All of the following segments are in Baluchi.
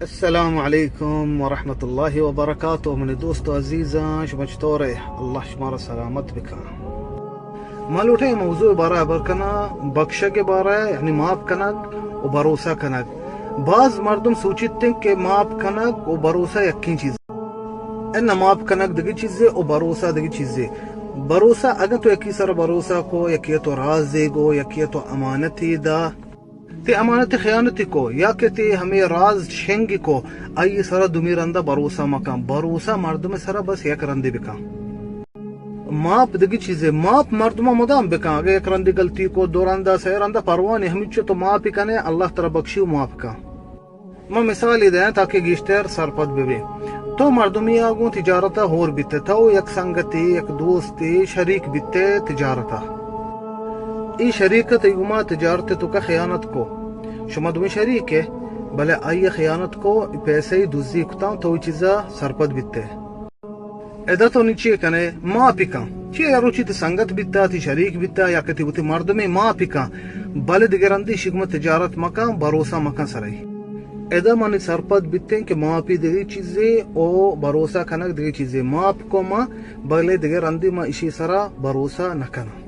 السلام علیکم ورحمۃ اللہ وبرکاتہ۔ منی دوست و عزیزاں، شما چطور ئے؟ اللہ شما را سلامت بکن۔ ما لوٹیں موضوع بارہ ہبر کناں، بخشگ بارہ، یعنی معاف کنگ و بھروسہ کنگ۔ باز مردم سوچیت انت کہ معاف کنگ و بھروسہ یکیں چیز۔ اناں، معاف کنگ دگہ چیزے و بھروسہ دگہ چیزے۔ بھروسہ، اگاں تو یکی سر بھروسہ کو، یکی تو رازے گو، یکی تو امانتے دا، تی امانت خیانتی کو، یا کہ تی ہمے راز شنگ کو، آئی سرا دومی رندا بھروسہ مکن۔ بھروسہ مردم سرا بس یک رندے بکن۔ ماپ دگہ چیزے، ماپ مردم مدام بکن۔ اگہ یک رندی غلطی کو، دو رندا، سہ رندا، پرواہ نی، ہمینچو تو ماپ کنے، اللہ ترا بخشی و ماپ کن۔ من مثالے دیاں تاکہ گیشتر سرپد ببے۔ تو مردمی آ گوں تجارت ء ہور بیتے، تو یک سنگتے، یک دوستے شریک بیتے تجارت ء۔ ای شریک ء تئی گوما تجارت ء توکا خیانت کو۔ شما دوئیں شریک ئے، بلے آئی ء خیانت کو، پیسہ ای دزی کتاں، تو ای چیزا سرپد بیتے۔ ادا تو نی چے کنے؟ ماپی کن۔ چے یا روچی تی سنگت بیتا، تی شریک بیتا، یا کہ تی وتی مردمے، ماپی کن۔ بلے دگہ رندی شی گوما تجارت مکن، بھروسہ مکن سرئی۔ ادا منی سرپد بیتیں کہ ماپی دگہ چیزے او بھروسہ کنگ دگہ چیزے۔ ماپ کو ما، بلے دگہ رندی ما اشی سرا بھروسہ نہ کناں۔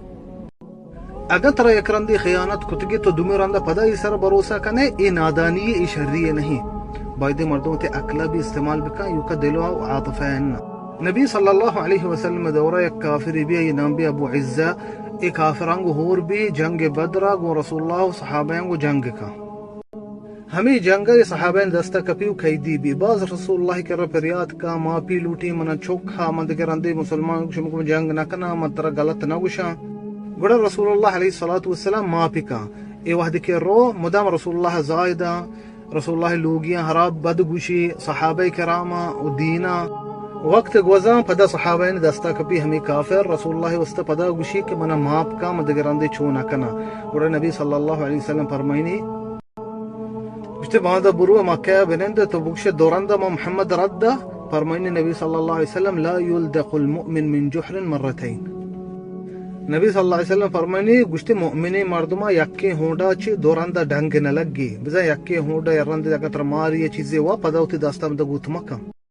اگاں ترا یک رندے خیانت کتگی تو دومی رندا پدا ای سرا بھروسہ کنے، اے نادانی، اے شری نہیں۔ بایدے مردم تے عقل بھی استعمال بکن، یوکا دل و عاطفہ اناں۔ نبی صلی اللہ علیہ وسلم دورہ یک کافری بی، ای نام بی ابو عزہ، اے کافران گو ہور بی، جنگ بدرا گو رسول اللہ و صحابیان گو جنگ کن۔ ہمے جنگ ء صحابہ دست ء کپی و قیدی بی۔ باز رسول اللہ کرا پریات کا، ماپی لوٹی، منا چک ہا، من دگہ رندے مسلمان شمکم جنگ نہ کنا، من ترا غلط نہ گوشاں۔ گڑا رسول اللہ علیہ الصلوۃ والسلام ماپی کا۔ اے وحد کہ رو مدام رسول اللہ زائداں، رسول اللہ لوگیاں حراب بد گوشی، صحابہ کراما و دینا۔ وقت گوزاں پدا صحابہ دستا کپی ہمے کافر، رسول اللہ واسطہ پدا گوشی کہ منا ماپ کا، من دگہ رندے چو نہ کنا۔ گڑا نبی صلی اللہ علیہ وسلم فرمائنی، گوشتے، باندا برو مکہ ء بنند، تو بگوشے دو رندا ما محمد رد دا۔ فرمائنی نبی صلی اللہ علیہ وسلم، لا یلدغ المؤمن من جحر مرتین۔ نبی صلی اللہ علیہ وسلم فرمائنی، گوشتے، مؤمنیں مردما یکیں ہونڈا چہ دو رندا ڈنگ نہ لگی۔ بزاں یکیں ہونڈا، یک رندے اگاں ترا ماری ء چیزے وا، پدا وتی دستا مدا گوت مکن۔